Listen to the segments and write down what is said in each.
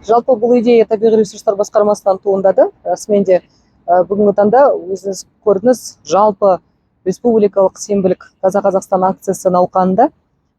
Жалпы бұл идея табиғи ресурстар басқармасынан туындады. Расымен де, бүгінгі таңда өзіңіз көрдіңіз, жалпы республикалық сенбілік «Таза Қазақстан» акциясы науқанында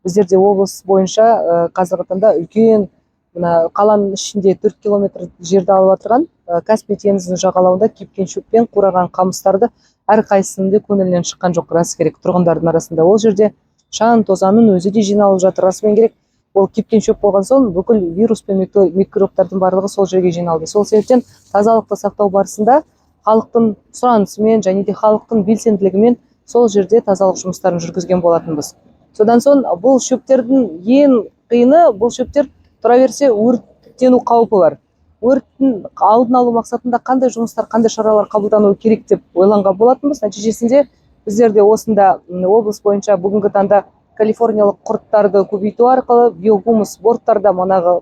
біздерде облыс бойынша қазіргі таңда үлкен, мына қаланың ішінде 4 километр жерді алып отырған Каспий теңізінің жағалауында кепкен шөп пен қураған қамыстарды әрқайсысының де көңілінен шыққан жоқ, расы керек, тұрғындардың арасында. Ол жерде шаң тозаңның өзі де жиналып жатыр. Расымен керек, ол кепкен шөп болған соң, бүкіл вирус пен микробтардың барлығы сол жерге жиналды. Сол себептен тазалықты сақтау барысында халықтың сұранысымен және де халықтың белсенділігімен сол жерде тазалық жұмыстарын жүргізген болатынбыз. Содан соң бұл шөптердің ең қиыны, бұл шөптер тұра берсе, өртену қаупі бар. Өрттің алдын алу мақсатында қандай жұмыстар, қандай шаралар қабылдануы керек деп ойланған болатынбыз. Нәтижесінде біздерде осында облыс бойынша бүгінгі таңда калифорниялық құрттарды көбейту арқылы биогумус борттарда манағы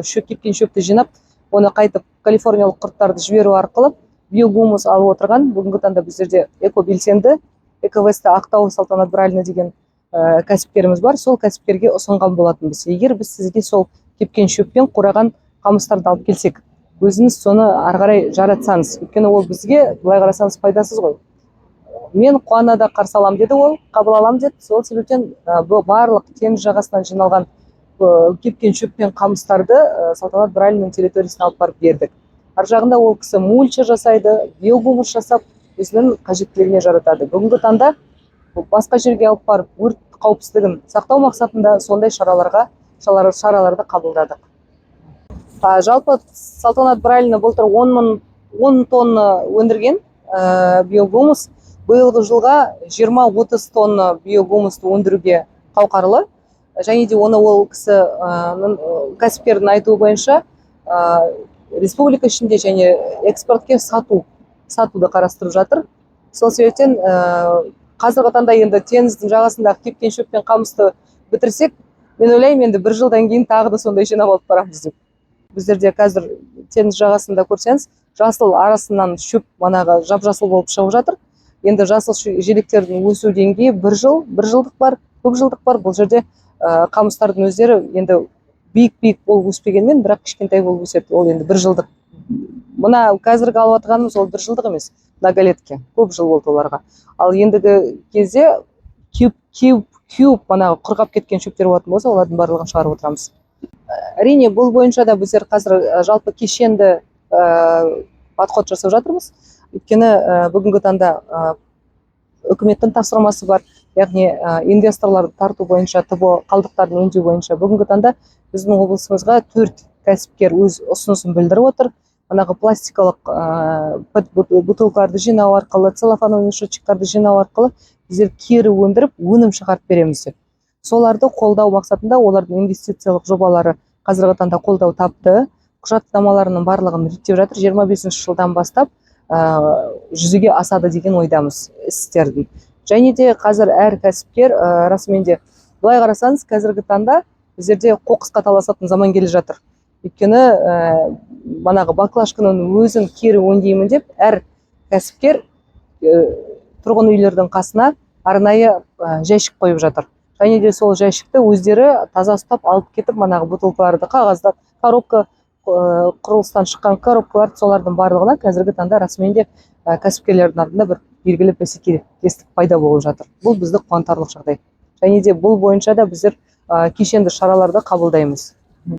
кепкен шөпті жинап, оны қайтып калифорниялық құрттарды жіберу арқылы биогумус алып отырған бүгінгі таңда біздерде экобелсенді Эковеста Ақтау Салтанат Бралина деген кәсіпкеріміз бар. Сол кәсіпкерге ұсынған болатынбыз: егер біз сізге сол кепкен шөп пен қураған қамыстарды алып келсек, өзіңіз соны ары қарай жаратсаңыз, өйткені ол бізге былай қарасаңыз пайдасыз ғой. Мен қуана да қарсы аламын деді, ол қабыл аламын деді. Сол себептен бұл барлық теңіз жағасынан жиналған кепкен шөп пен қамыстарды Салтанат Бралиннің территориясына алып барып бердік. Ар жағында ол кісі мульча жасайды, биогумус жасап, өзінің қажеттілігіне жаратады. Бүгінгі таңда бұл басқа жерге алып барып, өрт қауіпсіздігін сақтау мақсатында сондай шараларды қабылдадық. Жалпы Салтанат Бралина былтыр 10 мың 10 тонна өндірген биогумус. Биылғы жылға 20-30 тонна биогумусты өндіруге қауқарлы. Және де оны ол кісі кәсіпкердің айтуы бойынша, республика ішінде және экспортке сатуды қарастырып жатыр. Сол себептен қазіргі таңда енді теңіздің жағасындағы кепкен шөп пен қамысты бітірсек, мен ойлаймын, енді бір жылдан кейін тағы да сондай жинап алып барамыз деп. Біздерде қазір теңіз жағасында көрсеңіз, жасыл арасынан шөп манағы жап жасыл болып шығып жатыр. Енді жасыл желектердің өсу деңгейі бір жыл, бір жылдық бар, көп жылдық бар. Бұл жерде қамыстардың өздері енді биік биік болып өспегенмен, бірақ кішкентай болып өседі. Ол енді бір жылдық. Мына қазіргі алып жатқанымыз ол бір жылдық емес, многолетки, көп жыл болды оларға. Ал ендігі кезде кеуіп кеуіп кеуіп манағы құрғап кеткен шөптер болатын болса, олардың барлығын шығарып отырамыз. Әрине, бұл бойынша да біздер қазір жалпы кешенді подход жасап жатырмыз, өйткені бүгінгі таңда үкіметтің тапсырмасы бар, яғни инвесторларды тарту бойынша, ТБО қалдықтарын өңдеу бойынша. Бүгінгі таңда біздің облысымызға төрт кәсіпкер өз ұсынысын білдіріп отыр. Манағы пластикалық бутылкаларды жинау арқылы, целлофановый мешочектарды жинау арқылы біздер кері өндіріп, өнім шығарып береміз деп. Соларды қолдау мақсатында олардың инвестициялық жобалары қазіргі таңда қолдау тапты, құжаттамаларының барлығын реттеп жатыр. 25 жылдан бастап жүзеге асады деген ойдамыз істердің. Және де қазір әр кәсіпкер расымен де, былай қарасаңыз, қазіргі таңда біздерде қоқысқа таласатын заман келе жатыр, өйткені манағы баклажканың өзін кері өңдеймін деп әр кәсіпкер тұрғын үйлердің қасына арнайы жәшік қойып жатыр. Және де сол жәшікті өздері таза ұстап алып кетіп, манағы бутылкаларды, қағаздар, коробка, құрылыстан шыққан коробкаларды, солардың барлығына қазіргі таңда расымен де кәсіпкерлердің артында бір белгілі бәсекелестік пайда болып жатыр. Бұл бізді қуантарлық жағдай. Және де бұл бойынша да біздер кешенді шараларды қабылдаймыз.